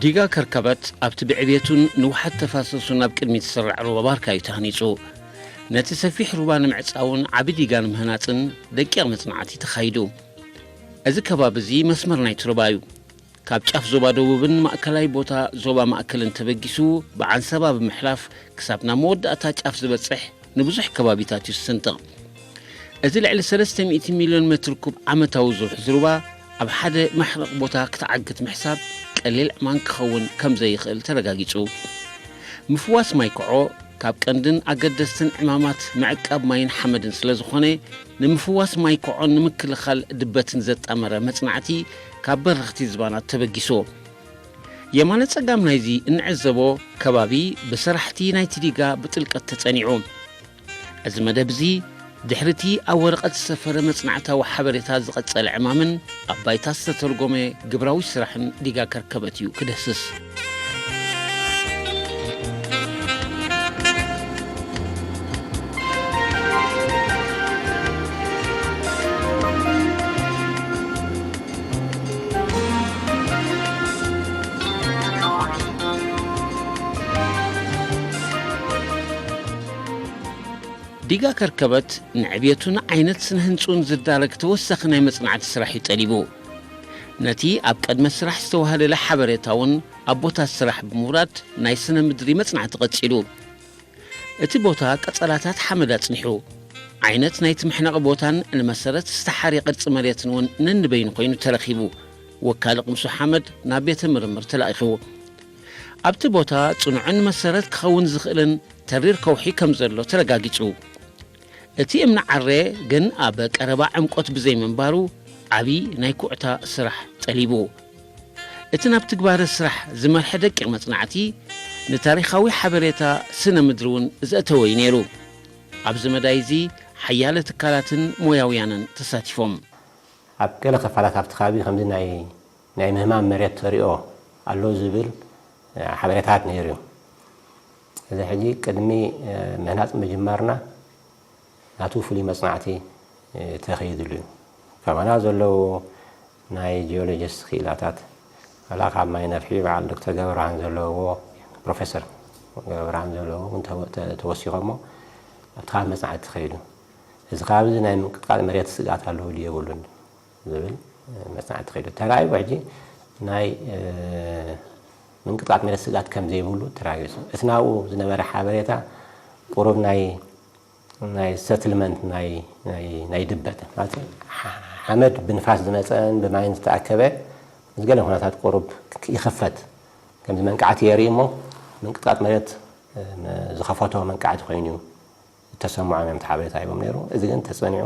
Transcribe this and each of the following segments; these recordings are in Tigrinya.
ዲጋ ከርከበት ኣብቲ ብዕብየቱን ንውሓት ተፋሰሱን ኣብ ቅድሚት ዝስራዕ ሩባ ባርካ እዩ ተሃኒጹ። ነቲ ሰፊሕ ሩባ ንምዕጻውን ዓቢ ዲጋ ንምህናጽን ደቂቕ መጽናዕቲ ተኻይዱ። እዚ ከባቢ እዚ መስመር ናይቲ ሩባ እዩ። ካብ ጫፍ ዞባ ደቡብን ማእከላይ ቦታ ዞባ ማእከልን ተበጊሱ ብዓንሰባ ብምሕላፍ ክሳብ ናብ መወዳእታ ጫፍ ዝበጽሕ ንብዙሕ ከባቢታት እዩ ዝስንጥቕ። እዚ ልዕሊ ሰለስተ ሚእቲ ሚልዮን ሜትር ኩብ ዓመታዊ ዝውሕዝ ሩባ ኣብ ሓደ መሕረቕ ቦታ ክትዓግት ምሕሳብ ቀሊል ዕማን ክኸውን ከም ዘይኽእል ተረጋጊጹ። ምፍዋስ ማይ ኮዖ ካብ ቀንድን ኣገደስትን ዕማማት ምዕቃብ ማይን ሓመድን ስለ ዝኾነ፣ ንምፍዋስ ማይ ኮዖን ንምክልኻል ድበትን ዘጣመረ መጽናዕቲ ካብ በረኽቲ ዝባናት ተበጊሱ። የማነ ጸጋም ናይዚ እንዕዘቦ ከባቢ ብሰራሕቲ ናይቲ ዲጋ ብጥልቀት ተጸኒዑ። እዚ መደብ እዚ ድሕሪ እቲ ኣብ ወረቐት ዝሰፈረ መጽናዕታዊ ሓበሬታ ዝቐጸለ ዕማምን ኣብ ባይታ ዝተተርጎመ ግብራዊ ስራሕን ዲጋ ከርከበት እዩ ክድህስስ። ዲጋ ከርከበት ንዕብየቱን ዓይነት ስነ ህንጽኡን ዝዳረግ ተወሳኺ ናይ መጽናዕቲ ስራሕ እዩ ጠሊቡ። ነቲ ኣብ ቅድመ ስራሕ ዝተዋህለለ ሓበሬታ እውን ኣብ ቦታ ስራሕ ብምውራድ ናይ ስነ ምድሪ መጽናዕቲ ቀጺሉ። እቲ ቦታ ቀጸላታት ሓመድ ኣጽኒሑ፣ ዓይነት ናይቲ መሕነቒ ቦታን ንመሰረት ዝተሓርየ ቅርጺ መሬትን እውን ነንበይኑ ኮይኑ ተረኺቡ። ወካሊ ቅምሶ ሓመድ ናብ ቤተ ምርምር ተላኢኽዎ። ኣብቲ ቦታ ጽኑዕን መሰረት ክኸውን ዝኽእልን ተሪር ከውሒ ከም ዘሎ ተረጋጊጹ። እቲ እምኒ ዓረ ግን ኣብ ቀረባ ዕምቆት ብዘይምንባሩ ዓቢ ናይ ኩዕታ ስራሕ ጠሊቡ። እቲ ናብ ትግባረ ስራሕ ዝመርሐ ደቂቕ መጽናዕቲ ንታሪኻዊ ሓበሬታ ስነ ምድሪ እውን ዘእተወ እዩ ነይሩ። ኣብዚ መዳይ እዚ ሓያለ ትካላትን ሞያውያንን ተሳቲፎም። ኣብ ገለ ክፋላት ኣብቲ ከባቢ ከምዚ ናይ ናይ ምህማም መሬት ተሪኦ ኣሎ ዝብል ሓበሬታት ነይሩ እዩ። እዚ ሕጂ ቅድሚ ምህናጽ ምጅማርና ናቱ ፍሉይ መጽናዕቲ ተኸይድሉ እዩ። ከማና ዘለዉ ናይ ጂኦሎጂስት ክኢላታት ዋላ ካብ ማይ ነፍሒ በዓል ዶክተር ገብረብርሃን ዘለውዎ ፕሮፌሰር ገብረብርሃን ዘለውዎ እውን ተወሲኾሞ ኣብቲ ከባቢ መጽናዕቲ ተኸይዱ። እዚ ከባቢ እዚ ናይ ምንቅጥቃጥ መሬት ስግኣት ኣለዎ ድዩ የብሉን ዝብል መጽናዕቲ ተኸይዱ ተራእዩ። ሕጂ ናይ ምንቅጥቃጥ መሬት ስግኣት ከም ዘይብሉ ተራጊጹ። እቲ ናብኡ ዝነበረ ሓበሬታ ቁሩብ ናይ ናይ ሰትልመንት ናይ ናይ ናይ ድበተ ማለት ሓመድ ብንፋስ ዝመፀን ብማይን ዝተኣከበ ምስ ገለ ኩነታት ቁሩብ ይኽፈት ከምዚ መንቃዕቲ የርኢ እሞ ምንቅጥቃጥ መሬት ዝኸፈቶ መንቃዕቲ ኮይኑ እዩ። እተሰምዖም እዮም እቲ ሓበሬታ ሂቦም ነይሩ። እዚ ግን ተጸኒዑ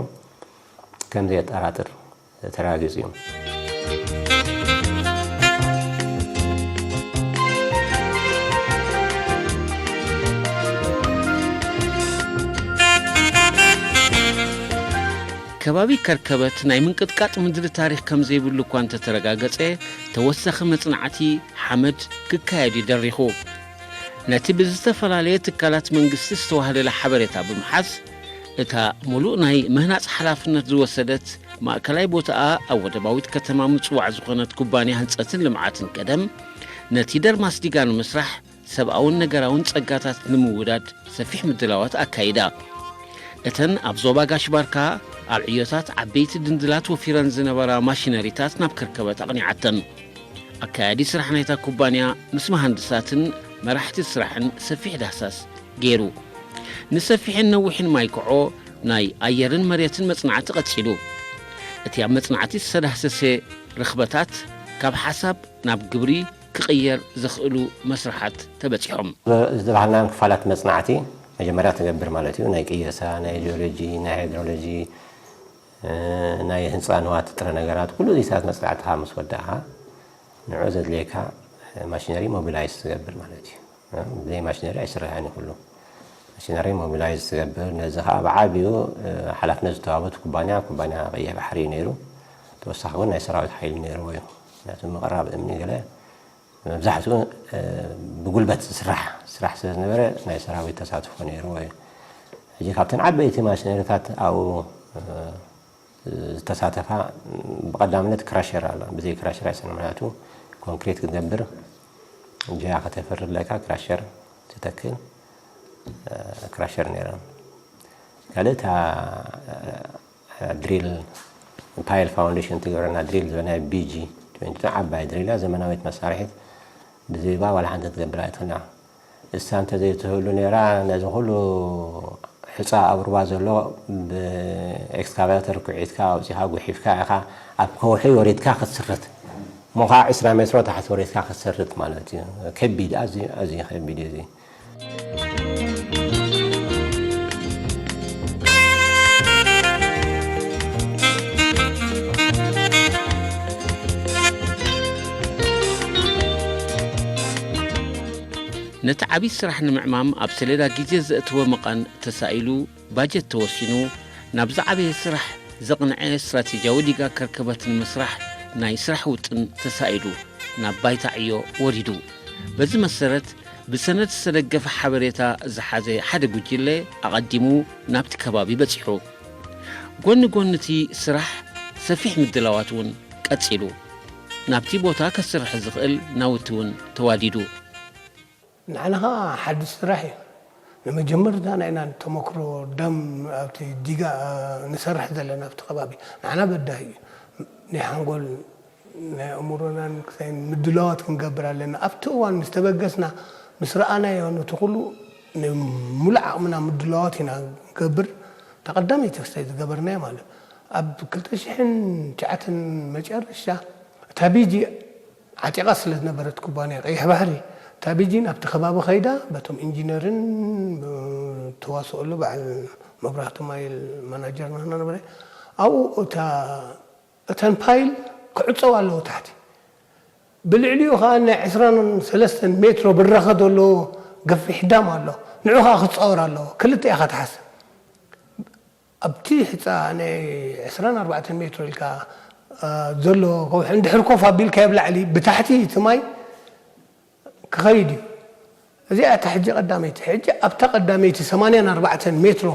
ከም ዘየጠራጥር ተረጋጊጹ እዩ። ከባቢ ከርከበት ናይ ምንቅጥቃጥ ምድሪ ታሪኽ ከም ዘይብሉ እኳ እንተተረጋገጸ፣ ተወሳኺ መጽናዕቲ ሓመድ ክካየድ እዩ ደሪኹ። ነቲ ብዝተፈላለየ ትካላት መንግስቲ ዝተዋህለለ ሓበሬታ ብምሓዝ፣ እታ ሙሉእ ናይ ምህናጽ ሓላፍነት ዝወሰደት ማእከላይ ቦታኣ ኣብ ወደባዊት ከተማ ምጽዋዕ ዝኾነት ኩባንያ ህንጸትን ልምዓትን ቀደም፣ ነቲ ደርማስ ዲጋ ንምስራሕ ሰብኣውን ነገራውን ጸጋታት ንምውዳድ ሰፊሕ ምድላዋት ኣካይዳ። እተን ኣብ ዞባ ጋሽ ባርካ ኣብ ዕዮታት ዓበይቲ ድንድላት ወፊረን ዝነበራ ማሽነሪታት ናብ ከርከበት ኣቕኒዓተን። ኣካያዲ ስራሕ ናይታ ኩባንያ ምስ መሃንድሳትን መራሕቲ ስራሕን ሰፊሕ ዳህሳስ ገይሩ። ንሰፊሕን ነዊሕን ማይ ኮዖ ናይ ኣየርን መሬትን መጽናዕቲ ቀጺሉ። እቲ ኣብ መጽናዕቲ ዝተዳህሰሰ ርኽበታት ካብ ሓሳብ ናብ ግብሪ ክቕየር ዘኽእሉ መስርሓት ተበጺሖም። ዝተባህልናዮም ክፋላት መጽናዕቲ መጀመርያ ትገብር ማለት እዩ። ናይ ቅየሳ፣ ናይ ጂኦሎጂ፣ ናይ ሃይድሮሎጂ፣ ናይ ህንፃ ንዋት ጥረ ነገራት ኩሉ እዚታት መፅናዕትኻ ምስ ወዳእኻ ንዑ ዘድልየካ ማሽነሪ ሞቢላይዝ ትገብር ማለት እዩ። ብዘይ ማሽነሪ ኣይስራሕን እዩ ኩሉ። ማሽነሪ ሞቢላይዝ ትገብር፣ ነዚ ከዓ ብዓብዩ ሓላፍነት ዝተዋህቦ እቲ ኩባንያ ኩባንያ ቀይሕ ባሕሪ እዩ ነይሩ። ተወሳኺ እውን ናይ ሰራዊት ሓይሊ ነይርዎ እዩ። ምክንያቱ ምቕራብ እምኒ ገለ መብዛሕትኡ ብጉልበት ዝስራሕ ስራሕ ስለ ዝነበረ ናይ ሰራዊት ተሳትፎ ነይርዎ እዩ። ሕጂ ካብተን ዓበይቲ ማሽነሪታት ኣብኡ ዝተሳተፋ ብቐዳምነት ክራሸር ኣሎ። ብዘይ ክራሸር ኣይሰነ ምክንያቱ ኮንክሪት ክትገብር ጀያ ከተፍር ለካ ክራሸር ትተክል ክራሸር ነይረን። ካልእ እታ ድሪል ፓይል ፋውንዴሽን ትገብረና ድሪል ዝበና ቢጂ ዓባይ ድሪላ ዘመናዊት መሳርሒት ብዘይባ ዋላ ሓንቲ ትገብር ኣይትኽእልና። እሳ እንተዘይትህሉ ነይራ ነዚ ኩሉ ሕፃ ኣብ ሩባ ዘሎ ብኤክስካቫተር ኩዒትካ ኣውፂኻ ጉሒፍካ ኢኻ ኣብ ከውሒ ወሪድካ ክትስርት እሞ ከዓ ዕስራ ሜትሮ ታሕቲ ወሪድካ ክትሰርት ማለት እዩ። ከቢድ ኣዝዩ ኣዝዩ ከቢድ እዩ እዚ። ነቲ ዓብዪ ስራሕ ንምዕማም ኣብ ሰሌዳ ግዜ ዘእተወ መቐን ተሳኢሉ ባጀት ተወሲኑ ናብ ዝዓበየ ስራሕ ዘቕንዐ ስትራቴጂያዊ ዲጋ ከርከበት ንምስራሕ ናይ ስራሕ ውጥን ተሳኢሉ ናብ ባይታ ዕዮ ወሪዱ። በዚ መሰረት ብሰነድ ዝተደገፈ ሓበሬታ ዝሓዘ ሓደ ጉጅለ ኣቐዲሙ ናብቲ ከባቢ በጺሑ። ጎኒ ጎኒ እቲ ስራሕ ሰፊሕ ምድላዋት እውን ቀጺሉ። ናብቲ ቦታ ከስርሕ ዝኽእል ናውቲ እውን ተዋዲዱ። ንዓና ኸዓ ሓድሽ ስራሕ እዩ። ንመጀመርታ ናይና ተመክሮ ደም ኣብቲ ዲጋ ንሰርሕ ዘለና ኣብቲ ከባቢ ንዓና በዳሂ እዩ። ናይ ሓንጎል ናይ ኣእምሮናን ክሳይን ምድላዋት ክንገብር ኣለና። ኣብቲ እዋን ምስ ተበገስና ምስ ረኣናዮ ነቲ ኩሉ ናይ ሙሉእ ዓቕምና ምድላዋት ኢና ንገብር። እታ ቀዳመይቲ ክሳይ ዝገበርናዮ ማለት ኣብ ክልተ ሽሕን ትሽዓተን መጨረሻ እታ ቢጂ ዓጢቓ ስለ ዝነበረት ኩባንያ ቀይሕ ባሕሪ እታ ቢጂ ናብቲ ከባቢ ከይዳ በቶም ኢንጂነርን ተዋስኦሉ በዓል መብራህቲ ማይል ማናጀር ናህና ነበረ ኣብኡ እታ እተን ፓይል ክዕፀው ኣለዎ ታሕቲ ብልዕሊኡ ከዓ ናይ ዕስራን ሰለስተን ሜትሮ ብራኸ ዘለዎ ገፊሕ ዳም ኣሎ ንዑ ከዓ ክፃወር ኣለዎ ክልተ ኢኻ ትሓስብ ኣብቲ ሕፃ ናይ ዕስራን ኣርባዕተን ሜትሮ ኢልካ ዘሎ ከውሒ እንድሕር ኮፍ ኣቢልካ የብ ላዕሊ ብታሕቲ እቲ ማይ ክኸይድ እዩ። እዚኣ እታ ሕጂ ቀዳመይቲ። ሕጂ ኣብታ ቀዳመይቲ ሰማንያን ኣርባዕተን ሜትሮ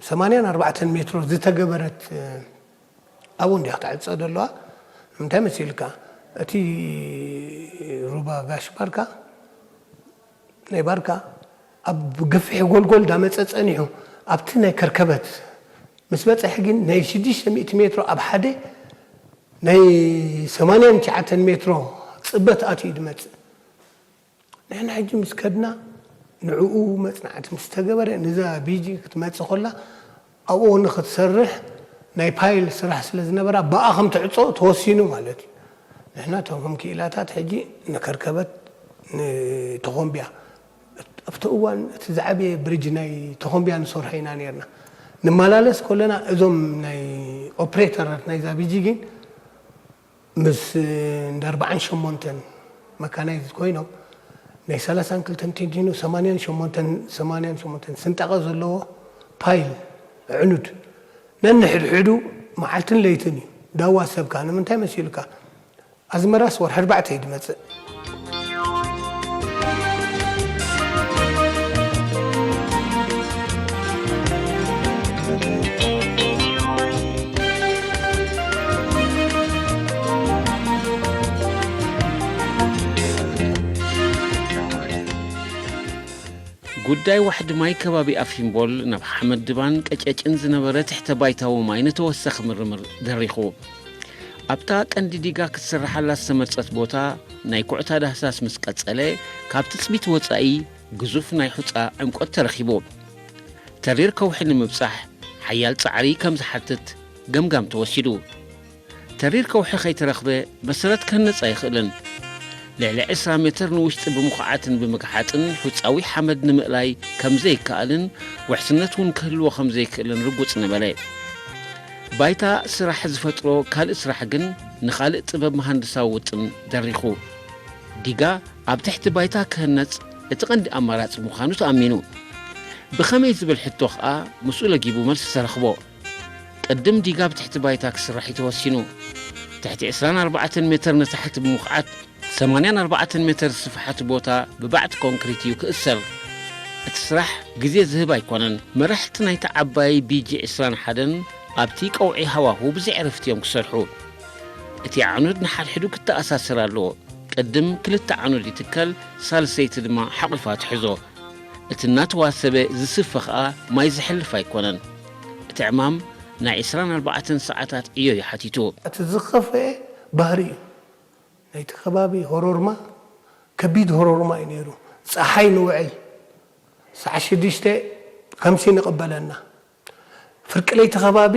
ሰማንያን ኣርባዕተን ሜትሮ ዝተገበረት ኣብኡ እንዲያ ክትዕፀ ዘለዋ ንምንታይ መሲልካ እቲ ሩባ ጋሽ ባርካ ናይ ባርካ ኣብ ገፊሕ ጎልጎል ዳመፀ ፀኒሑ ኣብቲ ናይ ከርከበት ምስ በፀሐ ግን ናይ ሽዱሽተ ሚእቲ ሜትሮ ኣብ ሓደ ናይ ሰማንያን ትሽዓተን ሜትሮ ፅበት ኣትዩ ድመፅእ ንሕና ሕጂ ምስ ከድና ንዕኡ መፅናዕቲ ምስ ተገበረ ንዛ ቢጂ ክትመፅእ ከላ ኣብኡ ንክትሰርሕ ናይ ፓይል ስራሕ ስለ ዝነበራ ብኣ ከም ትዕፆ ተወሲኑ ማለት እዩ። ንሕና እቶም ከም ክኢላታት ሕጂ ንከርከበት ንተኾምቢያ ኣብቲ እዋን እቲ ዝዓበየ ብሪጅ ናይ ተኾምቢያ ንሰርሖ ኢና ነርና። ንመላለስ ከለና እዞም ናይ ኦፕሬተራት ናይዛ ቢጂ ግን ምስ እንዳ ኣርባዓን ሸሞንተን መካናይዝድ ኮይኖም ናይ ሰላሳን ክልተን ቴንቲኑ ሰማንያን ሸሞንተን ሰማንያን ሸሞንተን ስንጣቐ ዘለዎ ፓይል ዕኑድ ነንሕድሕዱ መዓልትን ለይትን እዩ ዳዋ ሰብካ ንምንታይ መሲሉካ ኣዝመራስ ወርሒ ኣርባዕተ እዩ ድመፅእ። ጉዳይ ዋሕዲ ማይ ከባቢ ኣፊምቦል ናብ ሓመድ ድባን ቀጨጭን ዝነበረ ትሕተ ባይታዊ ማይ ንተወሳኺ ምርምር ደሪኹ። ኣብታ ቀንዲ ዲጋ ክትስርሓላ ዝተመርጸት ቦታ ናይ ኩዕታ ዳህሳስ ምስ ቀጸለ ካብ ትጽቢት ወጻኢ ግዙፍ ናይ ሑጻ ዕምቆት ተረኺቡ። ተሪር ከውሒ ንምብጻሕ ሓያል ጻዕሪ ከም ዝሓትት ገምጋም ተወሲዱ። ተሪር ከውሒ ከይተረኽበ መሰረት ክህነጽ ኣይኽእልን። ልዕሊ ዕስራ ሜትር ንውሽጢ ብምኹዓትን ብምግሓጥን ሑጻዊ ሓመድ ንምእላይ ከም ዘይከኣልን ውሕስነት እውን ክህልዎ ከም ዘይክእልን ርጉጽ ነበረ። ባይታ ስራሕ ዝፈጥሮ ካልእ ስራሕ ግን ንኻልእ ጥበብ መሃንድሳዊ ውጥን ደሪኹ። ዲጋ ኣብ ትሕቲ ባይታ ክህነጽ እቲ ቀንዲ ኣማራጺ ምዃኑ ተኣሚኑ። ብኸመይ ዝብል ሕቶ ኸኣ ምስኡ ለጊቡ መልሲ ተረኽቦ። ቅድም ዲጋ ብትሕቲ ባይታ ክስራሕ እዩ ተወሲኑ። ትሕቲ ዕስራን ኣርባዕተን ሜተር ንታሕቲ ብምኹዓት ሰማንያን ኣርባዕተን ሜተር ዝስፍሓት ቦታ ብባዕቲ ኮንክሪት እዩ ክእሰር። እቲ ስራሕ ግዜ ዝህብ ኣይኮነን። መራሕቲ ናይታ ዓባይ ቢጂ ዕስራን ሓደን ኣብቲ ቀውዒ ሃዋሁ ብዘይ ዕረፍቲ እዮም ክሰርሑ። እቲ ኣዕኑድ ንሓድሕዱ ክተኣሳሰር ኣለዎ። ቅድም ክልተ ኣዕኑድ ይትከል፣ ሳልሰይቲ ድማ ሓቑፋ ትሕዞ። እቲ እናተዋሰበ ዝስፈ ኸኣ ማይ ዘሕልፍ ኣይኮነን። እቲ ዕማም ናይ ዕስራን ኣርባዕተን ሰዓታት ዕዮ እዩ ሓቲቱ። እቲ ዝኸፍአ ባህሪ እዩ። ናይቲ ከባቢ ሆሮርማ ከቢድ ሆሮርማ እዩ ነይሩ። ጸሓይ ንውዕል ሰዓት ሽዱሽተ ከምሲ ንቕበለና። ፍርቂ ለይቲ ከባቢ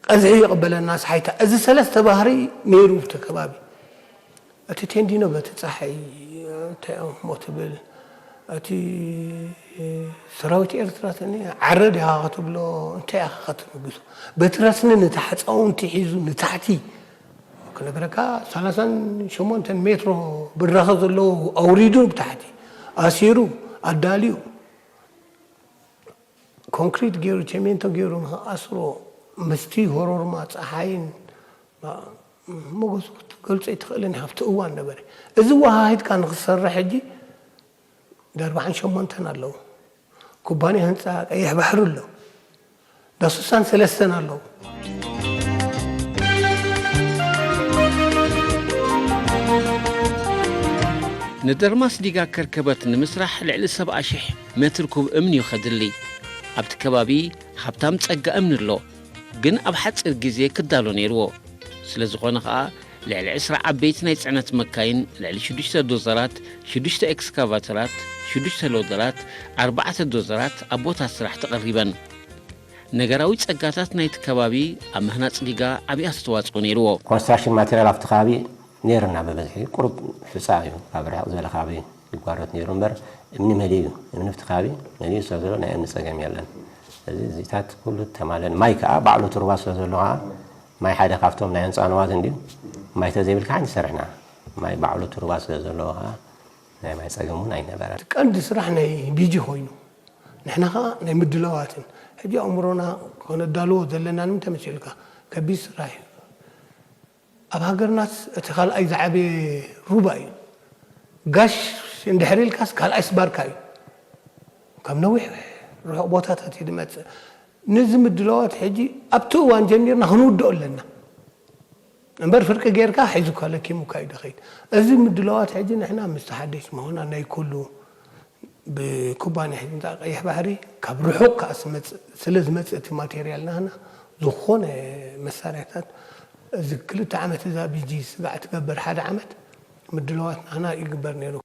ቀዝሒ ይቕበለና ሰሓይታ። እዚ ሰለስተ ባህሪ ነይሩ እቲ ከባቢ። እቲ ቴንዲኖ በቲ ጸሓይ እንታይ እሞ ትብል፣ እቲ ሰራዊት ኤርትራ ተኒ ዓረ ዲኻ ክትብሎ፣ እንታይ ኢኻ ክትምግቶ? በቲ ረስኒ ንታሕቲ፣ ጻውንቲ ሒዙ ንታሕቲ ክነግረካ፣ ሰላሳን ሸሞንተን ሜትሮ ብራኸ ዘለዎ ኣውሪዱ ብታሕቲ ኣሲሩ ኣዳልዩ፣ ኮንክሪት ገይሩ፣ ቸሜንቶ ገይሩ ንኽኣስሮ፣ ምስቲ ሆሮርማ ጸሓይን፣ ባ-፣ መጎሱ ክትገልጾ ኣይትኽእልን ኢኻ፣ ኣብቲ እዋን ነበረ። እዚ ወሃሂድካ ንኽትሰርሕ ሕጂ ዳ ኣርባዓን ሸሞንተን ኣለዉ። ኩባንያ ህንጻ ቀይሕ ባሕሪ ኣሎ። ዳ ስሳን ሰለስተን ኣለዉ። ንደርማስ ዲጋ ከርከበት ንምስራሕ ልዕሊ ሰብዓ ሽሕ ሜትር ኩብ እምኒ እዩ ከድሊ። ኣብቲ ከባቢ ሃብታም ጸጋ እምኒ ኣሎ፣ ግን ኣብ ሓጺር ግዜ ክዳሎ ነይርዎ። ስለ ዝኾነ ኸኣ ልዕሊ ዕስራ ዓበይቲ ናይ ጽዕነት መካይን፣ ልዕሊ ሽዱሽተ ዶዘራት፣ ሽዱሽተ ኤክስካቫተራት፣ ሽዱሽተ ሎደራት፣ ኣርባዕተ ዶዘራት ኣብ ቦታ ስራሕ ተቐሪበን። ነገራዊ ጸጋታት ናይቲ ከባቢ ኣብ ምህናጽ ዲጋ ዓቢ ኣስተዋጽኦ ነይርዎ። ኮንስትራክሽን ማቴሪያል ኣብቲ ከባቢ ነይርና ብብዝሒ። ቁሩብ ሑጻ እዩ፣ ኣብ ርሕቕ ዝበለ ከባቢ ይጓረት ነይሩ እምበር፣ እምኒ መሊኡ እዩ። እምኒ ኣብቲ ከባቢ መሊኡ ስለ ዘሎ ናይ እምኒ ጸገም የለን። ስለዚ እዚታት ኩሉ ተማለን። ማይ ከኣ ባዕሉ እቲ ሩባ ስለ ዘሎ ከኣ ማይ ሓደ ካብቶም ናይ ኣንጻንዋት እንድዩ። ማይ ተዘይብልካ ኣይንሰርሕና። ማይ ባዕሉ እቲ ሩባ ስለ ዘለዎ ከኣ ናይ ማይ ጸገም እውን ኣይነበረን። እቲ ቀንዲ ስራሕ ናይ ቢጂ ኮይኑ፣ ንሕና ከኣ ናይ ምድላዋትን። ሕጂ ኣእምሮና ከነዳልዎ ዘለና ንምንታይ መሲልካ? ከቢድ ስራሕ እዩ። ኣብ ሃገርናስ እቲ ካልኣይ ዝዓበየ ሩባ እዩ። ጋሽ እንድሕር ኢልካስ ካልኣይ ስባርካ እዩ። ካብ ነዊሕ ርሑቕ ቦታታት እዩ ዝመጽእ። ነዚ ምድላዋት ሕጂ ኣብቲ እዋን ጀሚርና ክንውድኦ ኣለና። እምበር ፍርቂ ጌርካ ሒዙካ ለኪሙካ እዩ ዝኸይድ። እዚ ምድላዋት ሕጂ ንሕና ምስ ተሓደሽ መሆና ናይ ኩሉ ብኩባንያ ህንጻ ቀይሕ ባሕሪ ካብ ርሑቕ ከኣ ስመጽእ-፣ ስለ ዝመጽእ እቲ ማቴሪያል ናህና ዝኾነ መሳርያታት እዚ ክልተ ዓመት እዛ ቢጂ ስጋዕ ትገብር ሓደ ዓመት ምድላዋት ናህና ይግበር ነይሩ።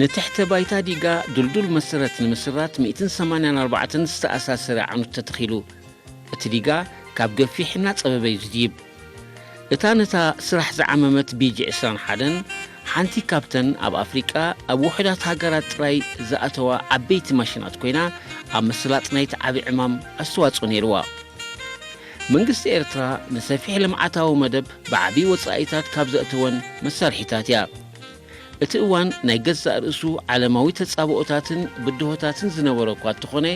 ንትሕተ ባይታ ዲጋ ድልዱል መሰረት ንምስራት ሚእትን ሰማንያን ኣርባዕተን ዝተኣሳሰረ ዓኑድ ተተኺሉ። እቲ ዲጋ ካብ ገፊሕ እናጸበበ እዩ ዝድይብ። እታ ነታ ስራሕ ዝዓመመት ቢጂ ዕስራን ሓደን ሓንቲ ካብተን ኣብ ኣፍሪቃ ኣብ ውሑዳት ሃገራት ጥራይ ዝኣተዋ ዓበይቲ ማሽናት ኮይና፣ ኣብ ምስላጥ ናይቲ ዓቢ ዕማም ኣስተዋጽኦ ነይርዋ። መንግስቲ ኤርትራ ንሰፊሕ ልምዓታዊ መደብ ብዓቢ ወጻኢታት ካብ ዘእተወን መሳርሒታት እያ። እቲ እዋን ናይ ገዛእ ርእሱ ዓለማዊ ተጻብኦታትን ብድሆታትን ዝነበሮ እኳ እንተኾነ፣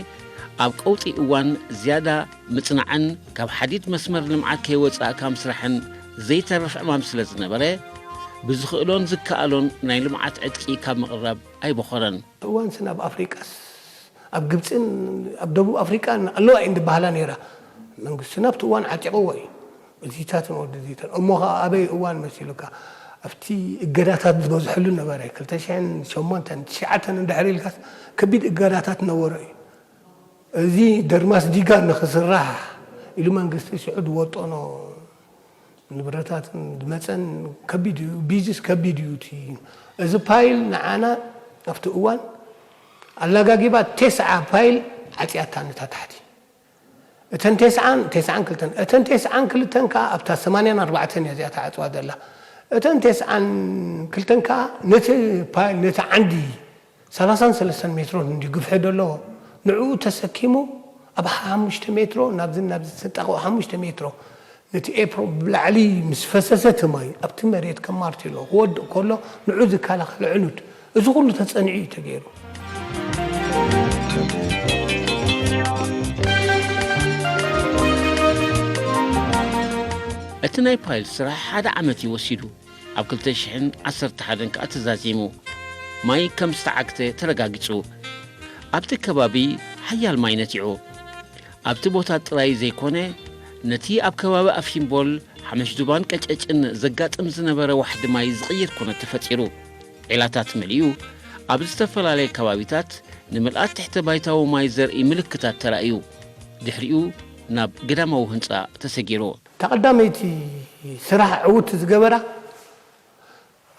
ኣብ ቀውጢ እዋን ዝያዳ ምጽናዕን ካብ ሓዲድ መስመር ልምዓት ከይወጻእካ ምስራሕን ዘይተርፍ ዕማም ስለ ዝነበረ፣ ብዝኽእሎን ዝከኣሎን ናይ ልምዓት ዕጥቂ ካብ ምቕራብ ኣይበኾረን። እዋንስ ናብ ኣፍሪቃስ፣ ኣብ ግብጽን ኣብ ደቡብ ኣፍሪቃን ኣለዋ እየን ዝበሃላ ነይራ። መንግስትና ኣብቲ እዋን ዓጢቕዎ እዩ። እዚታትን ወዲ እዚታን። እሞ ኸዓ ኣበይ እዋን መሲሉካ? ኣብቲ እገዳታት ዝበዝሐሉ ነበረ። ክልተ ሽሕን ሸሞንተን ትሽዓተን እንድሕር ኢልካስ ከቢድ እገዳታት ነበሮ እዩ። እዚ ደርማስ ዲጋ ንኽስራሕ ኢሉ መንግስቲ ሽዑ ዝወጠኖ ንብረታትን ዝመፀን ከቢድ እዩ። ቢዝስ ከቢድ እዩ። እቲ እዚ ፓይል ንዓና ኣብቲ እዋን ኣላጋጊባ ቴስዓ ፓይል ዓፅያታ ነታ ታሕቲ። እተን ቴስዓን ቴስዓን ክልተን እተን ቴስዓን ክልተን ከዓ ኣብታ ሰማንያን ኣርባዕተን እያ እዚኣ ተዓፅዋ ዘላ። እተን ቴስዓን ክልተን ከዓ ነቲ ፓይል ነቲ ዓንዲ ሰላሳን ሰለስተን ሜትሮ እንዲ ግፍሒ ዘለዎ ንዕኡ ተሰኪሙ ኣብ ሓሙሽተ ሜትሮ ናብዚ ናብዚ ተጣቕዑ ሓሙሽተ ሜትሮ ነቲ ኤፕሮ ብላዕሊ ምስ ፈሰሰ እቲ ማይ ኣብቲ መሬት ከም ማርቴሎ ክወድቕ ከሎ ንዑ ዝከላኸል ዕኑድ እዚ ኩሉ ተጸኒዑ እዩ ተገይሩ። እቲ ናይ ፓይል ስራሕ ሓደ ዓመት እዩ ወሲዱ። ኣብ ክልተ ሽሕን ዓሰርተ ሓደን ከኣ ተዛዚሙ። ማይ ከም ዝተዓግተ ተረጋጊጹ። ኣብቲ ከባቢ ሓያል ማይ ነቲዑ። ኣብቲ ቦታ ጥራይ ዘይኮነ፣ ነቲ ኣብ ከባቢ ኣፊምቦል፣ ሓመሽዱባን ቀጨጭን ዘጋጥም ዝነበረ ዋሕዲ ማይ ዝቕይር ኩነት ተፈጢሩ። ዒላታት መሊኡ፣ ኣብ ዝተፈላለየ ከባቢታት ንምልኣት ትሕተ ባይታዊ ማይ ዘርኢ ምልክታት ተራእዩ። ድሕሪኡ ናብ ግዳማዊ ህንጻ ተሰጊሩ። እታ ቀዳመይቲ ስራሕ ዕውት ዝገበራ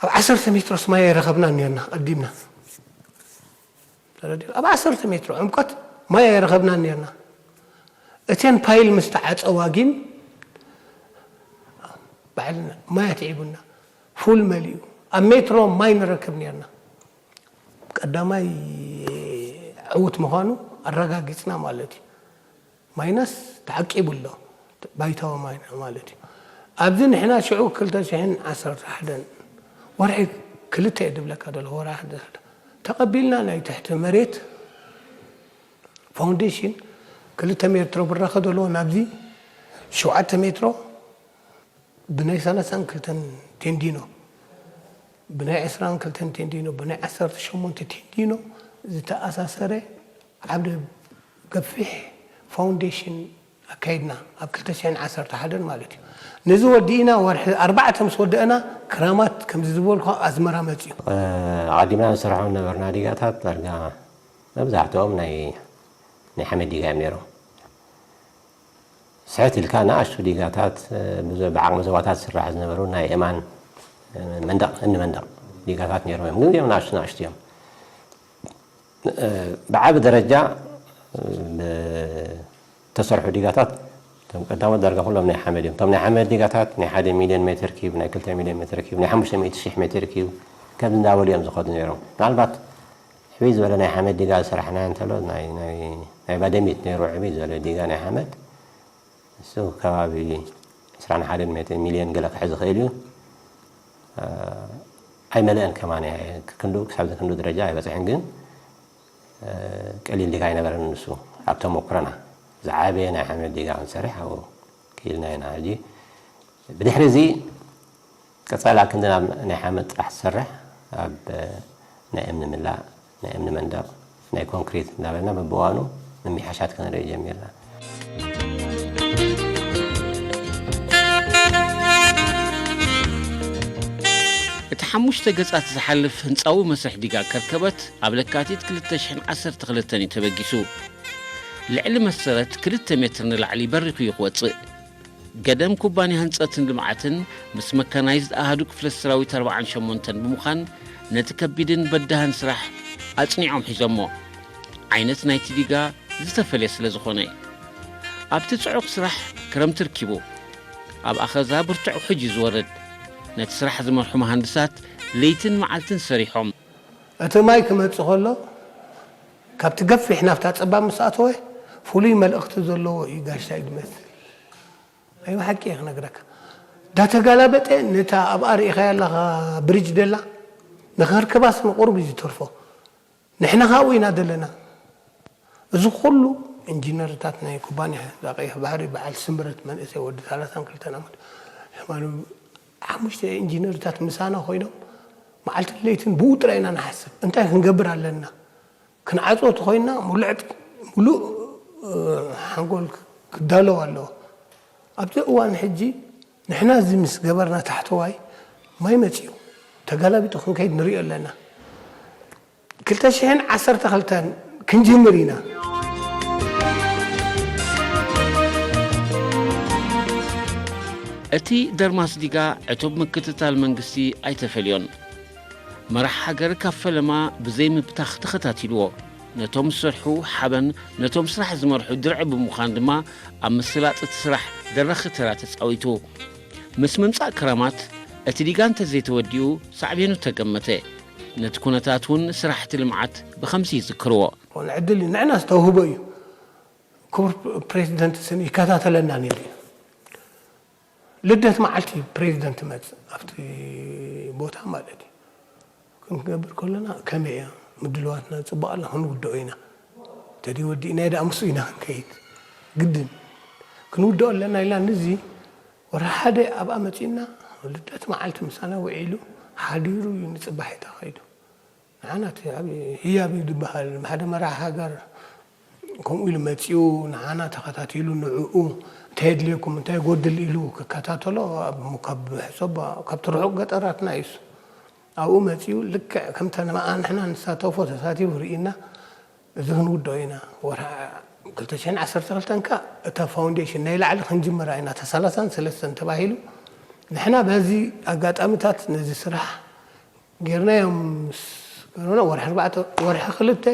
ኣብ ዓሰርተ ሜትሮስ ማይ ኣይረኸብናን ኔርና ቀዲምና። ተረዲኡ? ኣብ ዓሰርተ ሜትሮ ዕምቆት ማይ ኣይረኸብናን ኔርና። እተን ፓይል ምስ ተዓጸዋ ግን ባዕልና ማይ ኣትዒቡና ፉል መሊኡ ኣብ ሜትሮ ማይ ንረክብ ኔርና። ቀዳማይ ዕውት ምዃኑ ኣረጋጊጽና ማለት እዩ። ማይናስ ተዓቂቡ ኣሎ ባይታዊ ማይና ማለት እዩ። ኣብዚ ንሕና ሽዑ ክልተ ሽሕን ዓሰርተ ሓደን ወርሒ ክልተ እየ ዝብለካ ዘለኹ ወርሒ ሓደ ሓደ ተቐቢልና ናይ ትሕቲ መሬት ፋውንዴሽን ክልተ ሜትሮ ብራኸ ዘለዎ ናብዚ ሸውዓተ ሜትሮ ብናይ ሰላሳን ክልተን ቴንዲኖ ብናይ ዕስራን ክልተን ቴንዲኖ ብናይ ዓሰርተ ሸሞንተ ቴንዲኖ ዝተኣሳሰረ ዓብደ ገፊሕ ፋውንዴሽን ኣካይድና ኣብ ክልተ ሽሕን ዓሰርተ ሓደን ማለት እዩ። ነዚ ወዲእና ወርሒ ኣርባዕተ ምስ ወደእና ክራማት ከምዚ ዝበልኩ ኣዝመራ መፅዩ። ኣቐዲምና ንሰርሖም ነበርና ዲጋታት ዳርጋ መብዛሕትኦም ናይ ናይ ሓመድ ዲጋ እዮም ነይሮም። ስሕት ኢልካ ንኣሽቱ ዲጋታት ብዓቕሚ ዞባታት ዝስራሕ ዝነበሩ ናይ እማን መንደቕ እኒ መንደቕ ዲጋታት ነይሮም እዮም። ግን እዚኦም ንኣሽቱ ንኣሽቱ እዮም። ብዓቢ ደረጃ ዝተሰርሑ ዲጋታት እቶም ቀዳሞት ዳርጋ ኩሎም ናይ ሓመድ እዮም። እቶም ናይ ሓመድ ዲጋታት ናይ ሓደ ሚልዮን ሜትር ኪዩብ፣ ናይ ክልተ ሚልዮን ሜትር ኪዩብ፣ ናይ ሓሙሽተ ሚእቲ ሺሕ ሜትር ኪዩብ ከምዚ እንዳበሉ እዮም ዝኸዱ ነይሮም። ምናልባት ሕብይ ዝበለ ናይ ሓመድ ዲጋ ዝሰራሕናዮ እንተሎ ናይ ናይ ናይ ባደሚት ነይሩ ሕብይ ዝበለ ዲጋ ናይ ሓመድ እሱ ከባቢ ዕስራን ሓደን ሚእቲ ሚልዮን ገለ ክሕዝ ይኽእል እዩ ኣይመለአን ከማን ክንዱ ክሳብ ክንዱ ደረጃ ኣይበፅሕን ግን ቀሊል ዲጋ ኣይነበረን ንሱ ኣብ ተመኩረና ዝዓበየ ናይ ሓመድ ዲጋ ክንሰርሕ ኣብኡ ክኢልና ኢና ሕጂ ብድሕሪ እዚ ቀፃሊ ኣብ ክንዲ ናብ ናይ ሓመድ ጥራሕ ትሰርሕ ኣብ ናይ እምኒ ምላእ ናይ እምኒ መንደቕ ናይ ኮንክሪት እናበልና በብእዋኑ ምምሕያሻት ክንርኢ ጀሚርና። እቲ ሓሙሽተ ገጻት ዝሓልፍ ህንጻዊ መስርሕ ዲጋ ከርከበት ኣብ ለካቲት ክልተ ሽሕን ዓሰርተ ክልተን እዩ ተበጊሱ። ልዕሊ መሰረት ክልተ ሜትር ንላዕሊ በሪኹ እዩ ክወጽእ። ገደም ኩባንያ ህንጸትን ልምዓትን ምስ መካናይዝድ ኣሃዱ ክፍለ ሰራዊት ኣርብዓን ሸሞንተን ብምዃን ነቲ ከቢድን በዳህን ስራሕ ኣጽኒዖም ሒዞሞ። ዓይነት ናይቲ ዲጋ ዝተፈልየ ስለ ዝኾነ ኣብቲ ጽዑቕ ስራሕ ክረምቲ ርኪቡ ኣብ ኣኸዛ ብርቱዕ ውሕጅ እዩ ዝወርድ። ነቲ ስራሕ ዝመርሑ መሃንድሳት ለይትን መዓልትን ሰሪሖም። እቲ ማይ ክመጽእ ከሎ ካብቲ ገፊሕ ናብታ ጸባብ ምስ ኣተወ ፍሉይ መልእኽቲ ዘለዎ እዩ ጋሻይ ዝመስል። ናይ ብሓቂ እየ ክነግረካ። ዳተጋላበጠ ነታ ኣብኣ ርኢኻያ ኣለኻ ብሪጅ ደላ ንኸርከባስ ንቑሩብ እዩ ዝተርፎ። ንሕና ካብኡ ኢና ዘለና። እዚ ኩሉ ኢንጂነርታት ናይ ኩባንያ እዛ ቀይሕ ባሕሪ በዓል ስምረት መንእሰይ ወዲ ሰላሳን ክልተን ዓመት ሕማኑ ሓሙሽተ ኢንጂነርታት ምሳና ኮይኖም መዓልትን ለይትን ብኡ ጥራይ ኢና ንሓስብ። እንታይ ክንገብር ኣለና? ክንዓፅዎ ተኾይንና ሙሉዕ ሙሉእ ሓንጎል ክዳለው ኣለዎ። ኣብዚ እዋን ሕጂ ንሕና እዚ ምስ ገበርና ታሕተዋይ ማይ መፅዩ ተጋላቢጡ ክንከይድ ንሪኦ ኣለና። ክልተ ሽሕን ዓሰርተ ክልተን ክንጅምር ኢና። እቲ ደርማስ ዲጋ ዕቱብ ምክትታል መንግስቲ ኣይተፈልዮን። መራሕ ሃገር ካብ ፈለማ ብዘይ ምብታኽ ተኸታቲልዎ። ነቶም ዝሰርሑ ሓበን፣ ነቶም ስራሕ ዝመርሑ ድርዒ ብምዃን ድማ ኣብ ምስላጥ እቲ ስራሕ ደራኺ ተራ ተጻዊቱ። ምስ ምምጻእ ክራማት እቲ ዲጋ እንተዘይተወዲኡ ሳዕቤኑ ተገመተ። ነቲ ኩነታት እውን ስራሕቲ ልምዓት ብኸምዚ ይዝክርዎ። ኮነ ዕድል እዩ፣ ንዕና ዝተውህቦ እዩ። ክቡር ፕሬዚደንት ስን ይከታተለና ነይሩ እዩ። ልደት መዓልቲ ፕሬዚደንት መጽእ ኣብቲ ቦታ ማለት እዩ። ክንገብር ከለና ከመይ እያ ምድልዋትና ጽቡቕ ኣላ ክንውድኦ ኢና። ተዲ ወዲእና ዳ ምስኡ ኢና ክንከይድ ግድን ክንውድኦ ኣለና ኢልና ንዚ ወርሒ ሓደ ኣብኣ መጺእና ልደት መዓልቲ ምሳና ውዒሉ ሓዲሩ እዩ ንጽባሕ ተኸይዱ። ንዓና እቲ ዓብዪ ህያብ እዩ ዝበሃል። ሓደ መራሕ ሃገር ከምኡ ኢሉ መጺኡ ንዓና ተኸታቲሉ ንዕኡ እንታይ የድልየኩም እንታይ ይጎድል ኢሉ ክከታተሎ ኣብ ካብ ሕሰቦ ካብቲ ርሑቕ ገጠራትና እዩ እሱ። ኣብኡ መጺኡ ልክዕ ከምተ ንሕና ንሳተፎ ተሳቲፉ ርኢና እዚ ክንውድኦ ኢና። ወርሒ ክልተ ሽሕን ዓሰርተ ክልተን ከ እታ ፋውንዴሽን ናይ ላዕሊ ክንጅምራ ኢና እታ ሰላሳን ሰለስተን ተባሂሉ ንሕና በዚ ኣጋጣሚታት ነዚ ስራሕ ጌርናዮም ምስ ገርና ወርሒ ኣርባዕተ ወርሒ ክልተ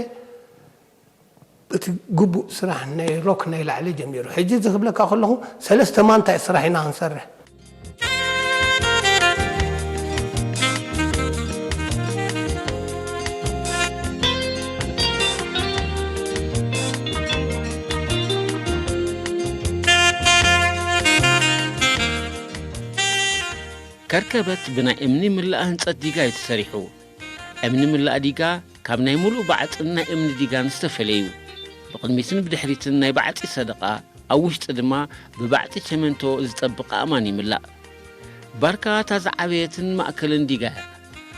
እቲ ግቡእ ስራሕ ናይ ሮክ ናይ ላዕሊ ጀሚሩ ሕጂ እዚ ክብለካ ከለኹ ሰለስተ ማንታ ስራሕ ኢና ክንሰርሕ። ከርከበት ብናይ እምኒ ምላእ ህንጸት ዲጋ እዩ ተሰሪሑ። እምኒ ምላእ ዲጋ ካብ ናይ ሙሉእ ባዕጥን ናይ እምኒ ዲጋን ዝተፈለዩ፣ ብቕድሚትን ብድሕሪትን ናይ ባዕጢ ሰደቓ፣ ኣብ ውሽጢ ድማ ብባዕጢ ቸመንቶ ዝጠብቕ ኣእማን ይምላእ። ባርካ እታ ዝዓበየትን ማእከልን ዲጋ እያ።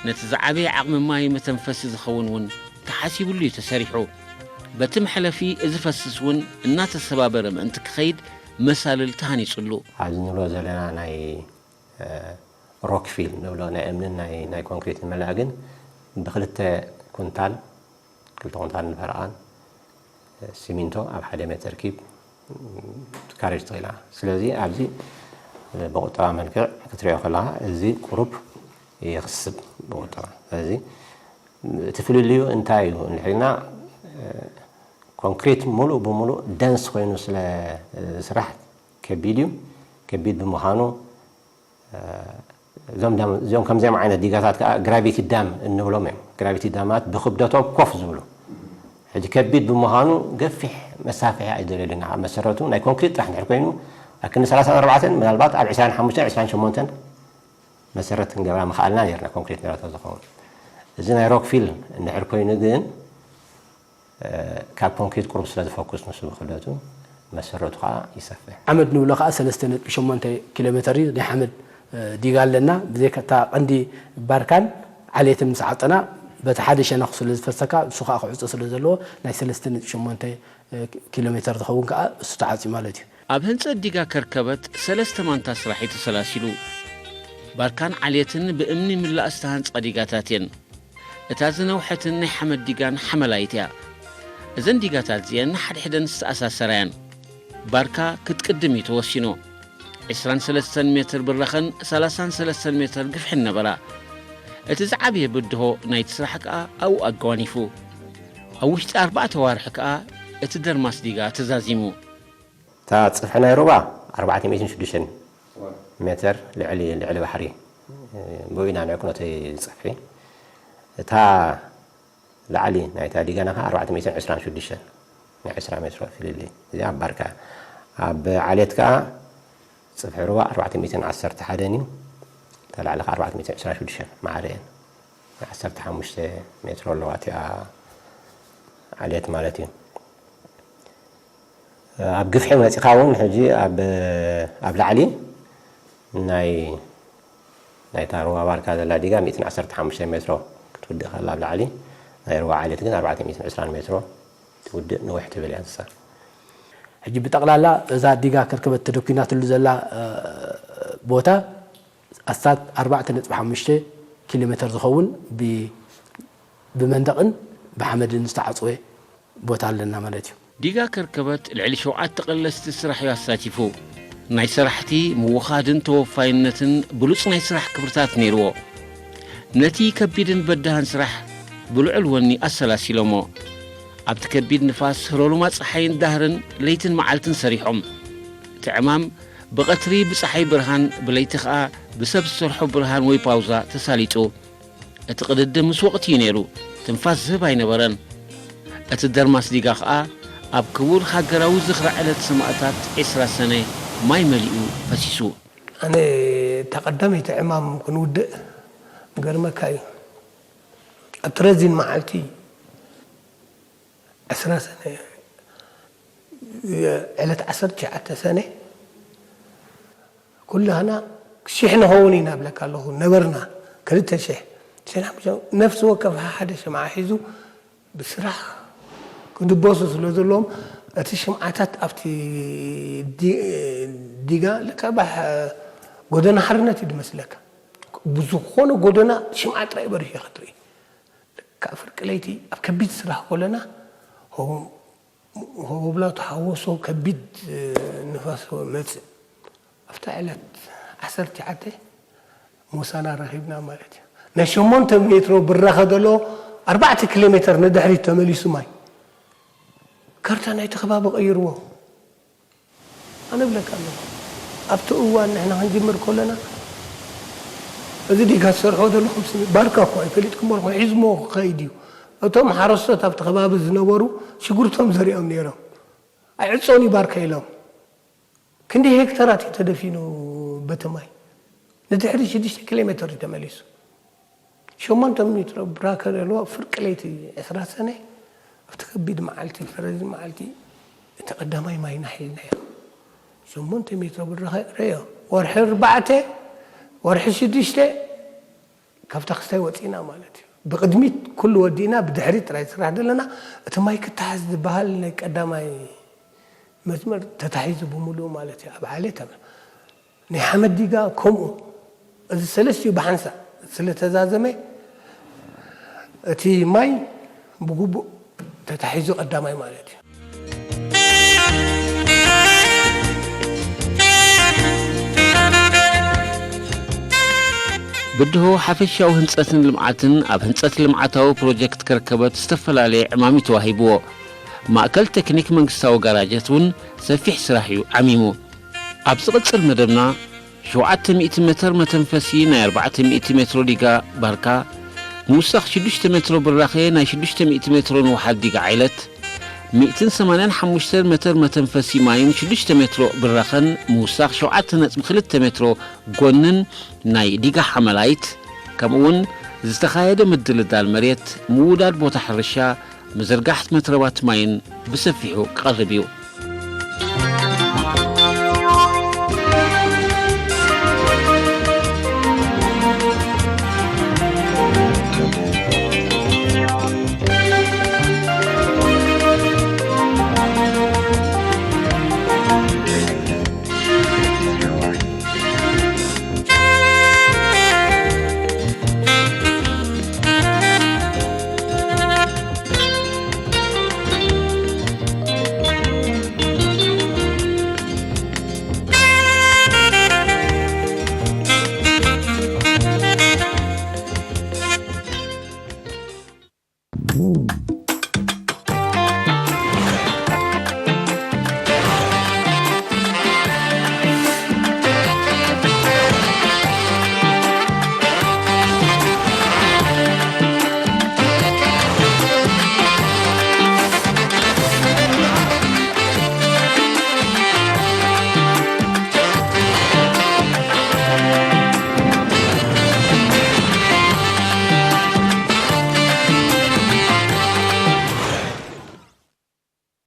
ነቲ ዝዓበየ ዓቕሚ ማይ መተንፈሲ ዝኸውን እውን ተሓሲቡሉ እዩ ተሰሪሑ። በቲ መሕለፊ እዚ ፈስስ እውን እናተሰባበረ ምእንቲ ክኸይድ መሳልል ተሃኒጹሉ። ኣብዚ ንብሎ ዘለና ናይ ሮክፊል ንብሎ ናይ እምንን ናይ ኮንክሪትን መላእ ግን ብክልተ ኩንታል ክልተ ኩንታል ንፈረቓን ሲሚንቶ ኣብ ሓደ ሜተር ኪብ ትካረጅ ትኽእላ። ስለዚ ኣብዚ ብቁጠባ መልክዕ ክትሪኦ ከለኻ እዚ ቁሩብ የኽስብ ብቁጠባ። ስለዚ እቲ ፍልልዩ እንታይ እዩ እንድሕሪና ኮንክሪት ሙሉእ ብሙሉእ ደንስ ኮይኑ ስለ ዝስራሕ ከቢድ እዩ። ከቢድ ብምዃኑ እዞም ከምዚኦም ዓይነት ዲጋታት ከዓ ግራቪቲ ዳም እንብሎም እዮም። ግራቪቲ ዳማት ብክብደቶም ኮፍ ዝብሉ ሕጂ ከቢድ ብምዃኑ ገፊሕ መሳፍሒ ኣይደለልና። ኣብ መሰረቱ ናይ ኮንክሪት ጥራሕ እንድሕር ኮይኑ ኣብ ክንዲ ሰላሳን ኣርባዕተን ምናልባት ኣብ ዕስራን ሓሙሽተን ዕስራን ሸሞንተን መሰረት ክንገብራ ምኽኣልና ነርና ኮንክሪት ነራቶ ዝኸውን። እዚ ናይ ሮክፊል እንድሕር ኮይኑ ግን ካብ ኮንክሪት ቁሩብ ስለ ዝፈኩስ ንሱ ብክብደቱ መሰረቱ ከዓ ይሰፍሕ። ሓመድ ንብሎ ከዓ ሰለስተ ነጥቢ ሸሞንተ ኪሎ ሜተር እዩ ናይ ሓመድ ዲጋ ኣለና። ብዘይካ እታ ቀንዲ ባርካን ዓሌትን ምስ ዓጠና በቲ ሓደ ሸነኽ ስለ ዝፈሰካ እሱ ከዓ ክዕፆ ስለ ዘለዎ ናይ ሰለስተ ነጥቢ ሸሞንተ ኪሎ ሜተር ዝኸውን ከዓ እሱ ተዓፅዩ ማለት እዩ። ኣብ ህንፀት ዲጋ ከርከበት ሰለስተ ማንታ ስራሕ እዩ ተሰላሲሉ። ባርካን ዓሌትን ብእምኒ ምላእ ዝተሃንፃ ዲጋታት እየን። እታ ዝነውሐትን ናይ ሓመድ ዲጋን ሓመላይት እያ። እዘን ዲጋታት እዚአን ንሓድሕደን ዝተኣሳሰራ እየን። ባርካ ክትቅድም እዩ ተወሲኑ። ዕስራን ሰለስተን ሜትር ብራኸን ሰላሳን ሰለስተን ሜትር ግፍሕን ነበራ። እቲ ዝዓበየ ብድሆ ናይቲ ስራሕ ከኣ ኣብኡ ኣጓኒፉ። ኣብ ውሽጢ ኣርባዕተ ዋርሒ ከኣ እቲ ደርማስ ዲጋ ተዛዚሙ። እታ ጽፍሒ ናይ ሩባ ኣርባዕተ ሚእትን ሽዱሽተን ሜትር ልዕሊ ልዕሊ ባሕሪ ብኡ ኢና ንዕቅኖ እቲ ጽፍሒ። እታ ላዕሊ ናይታ ዲጋና ከኣ ኣርባዕተ ሚእትን ዕስራን ሽዱሽተን ናይ ዕስራ ሜትሮ ፍልልይ። እዚኣ ኣብ ባርካ። ኣብ ዓሌት ከኣ ጽፍሒ ሩባ ኣርባዕተ ሚእትን ዓሰርተ ሓደን እዩ። እታ ላዕሊ ከኣ ኣርባዕተ ሚእትን ዕስራን ሽዱሽተን ማዕረ እየን። ናይ ዓሰርተ ሓሙሽተ ሜትሮ ኣለዋ እቲኣ ዓሌት ማለት እዩ። ኣብ ግፍሒ መጺኻ እውን ሕጂ ኣብ ኣብ ላዕሊ ናይ ናይታ ሩባ ባርካ ዘላ ዲጋ ሚእትን ዓሰርተ ሓሙሽተ ሜትሮ ክትውድእ ከላ ኣብ ላዕሊ ናይ ሩባ ዓሌት ግን ኣርባዕተ ሚእትን ዕስራን ሜትሮ ትውድእ ንውሕ ትብል እያ ንሳ። ሕጂ ብጠቕላላ እዛ ዲጋ ከርከበት ተደኲናትሉ ዘላ ቦታ ኣስታት ኣርባዕተ ነጥቢ ሓሙሽተ ኪሎ ሜትር ዝኸውን ብ- ብመንደቕን ብሓመድን ዝተዓጽወ ቦታ ኣለና ማለት እዩ። ዲጋ ከርከበት ልዕሊ ሸውዓተ ቀለስቲ ስራሕ እዩ ኣሳቲፉ። ናይ ሰራሕቲ ምውኻድን ተወፋይነትን ብሉጽ ናይ ስራሕ ክብርታት ነይርዎ። ነቲ ከቢድን በዳህን ስራሕ ብልዑል ወኒ ኣሰላሲሎሞ። ኣብቲ ከቢድ ንፋስ፣ ህሮሉማ ጸሓይን ዳህርን ለይትን መዓልትን ሰሪሖም። እቲ ዕማም ብቐትሪ ብጸሓይ ብርሃን፣ ብለይቲ ኸኣ ብሰብ ዝሰርሖ ብርሃን ወይ ፓውዛ ተሳሊጡ። እቲ ቅድድም ምስ ወቕቲ እዩ ነይሩ። ትንፋስ ዝህብ ኣይነበረን። እቲ ደርማስ ዲጋ ኸኣ ኣብ ክቡር ሃገራዊ ዝኽሪ ዕለት ሰማእታት ዕስራ ሰነ ማይ መሊኡ ፈሲሱ። ኣነ እታ ቀዳመይቲ ዕማም ክንውድእ፣ ገርመካ እዩ። ኣብቲ ረዚን መዓልቲ ዕስራ ሰነ፣ ዕለት ዓሰርተ ትሽዓተ ሰነ፣ ኩላህና ሽሕ ንኸውን ኢና እብለካ ኣለኹ። ነበርና ክልተ ሽሕ። ሽሕ ሓሙሽተ፣ ነፍሲ ወከፍ ሓደ ሽምዓ ሒዙ ብስራሕ ክድበሱ ስለ ዘለዎም፣ እቲ ሽምዓታት ኣብቲ ዲ-፣ ዲጋ ለካ ባሕ ጎደና ሓርነት እዩ ዝመስለካ። ብዝኾነ ጎደና ሽምዓ ጥራይ በሪሁ ኢኻ ትርኢ። ለካ ፍርቂ ለይቲ ኣብ ከቢድ ስራሕ ኮለና፣ ሆ-፣ ሆብላ ተሓወሶ ከቢድ ንፋስ መጽእ። ኣብታ ዕለት ዓሰርተ ትሽዓተ ሞሳና ረኺብና ማለት እዩ። ናይ ሸሞንተ ሜትሮ ብራኸ ዘሎ ኣርባዕተ ኪሎ ሜትር ንድሕሪት ተመሊሱ ማይ። ካርታ ናይቲ ከባቢ ቀይርዎ። ኣነ እብለካ ኣለኹ። ኣብቲ እዋን ንሕና ክንጅምር ከለና፣ እዚ ዲጋ ዝሰርሖ ዘለኹም ስኒ ባርካ እኮ ኣይፈሊጥኩም ኣለኹም፣ ሒዝሞ ክኸይድ እዩ። እቶም ሓረስቶት ኣብቲ ከባቢ ዝነበሩ ሽጉርቶም ዘሪኦም ነይሮም። ኣይዕጾን እዩ ባርካ ኢሎም። ክንደይ ሄክተራት እዩ ተደፊኑ በቲ ማይ? ንድሕሪ ሽዱሽተ ኪሎ ሜትር እዩ ተመሊሱ። ሸሞንተ ሜትሮ ብራከ ዘለዎ ፍርቂ ለይቲ ዕስራ ሰነ፣ ኣብቲ ከቢድ መዓልቲ፣ እቲ ረዚን መዓልቲ፣ እቲ ቀዳማይ ማይና ሒዝናዮ። ሸሞንተ ሜትሮ ብራኸ ረዮ። ወርሒ ኣርባዕተ፣ ወርሒ ሽዱሽተ፣ ካብታ ክስታይ ወጺእና ማለት እዩ። ብቕድሚት ኩሉ ወዲእና፣ ብድሕሪት ጥራይ ስራሕ ዘለና። እቲ ማይ ክተሓዝ ዝበሃል ናይ ቀዳማይ መስመር ተታሒዙ ብምሉኡ ማለት እዩ። ኣብ ዓሌት ኣብ ናይ ሓመድ ዲጋ ከምኡ። እዚ ሰለስቲኡ ብሓንሳእ ስለ ተዛዘመ፣ እቲ ማይ ብግቡእ ተታሒዙ ቀዳማይ ማለት እዩ። ብድሆ ሓፈሻዊ ህንጸትን ልምዓትን ኣብ ህንጸት ልምዓታዊ ፕሮጀክት ከርከበት ዝተፈላለየ ዕማም እዩ ተዋሂብዎ። ማእከል ቴክኒክ መንግስታዊ ጋራጃት እውን ሰፊሕ ስራሕ እዩ ዓሚሙ። ኣብ ዝቕጽል መደብና ሸውዓተ ሚእቲ ሜትር መተንፈሲ ናይ ኣርባዕተ ሚእቲ ሜትሮ ዲጋ ባርካ፣ ምውሳኽ ሽዱሽተ ሜትሮ ብራኸ ናይ ሽዱሽተ ሚእቲ ሜትሮ ንውሓት ዲጋ ዓይለት፣ ሚእትን ሰማንያን ሓሙሽተን ሜትር መተንፈሲ ማይን ሽዱሽተ ሜትሮ ብራኸን ምውሳኽ ሸውዓተ ነጥቢ ክልተ ሜትሮ ጎንን ናይ ዲጋ ሓመላይት፣ ከምኡውን ዝተኻየደ ምድልዳል መሬት፣ ምውዳድ ቦታ ሕርሻ፣ ምዝርጋሕ መትረባት ማይን ብሰፊሑ ክቐርብ እዩ።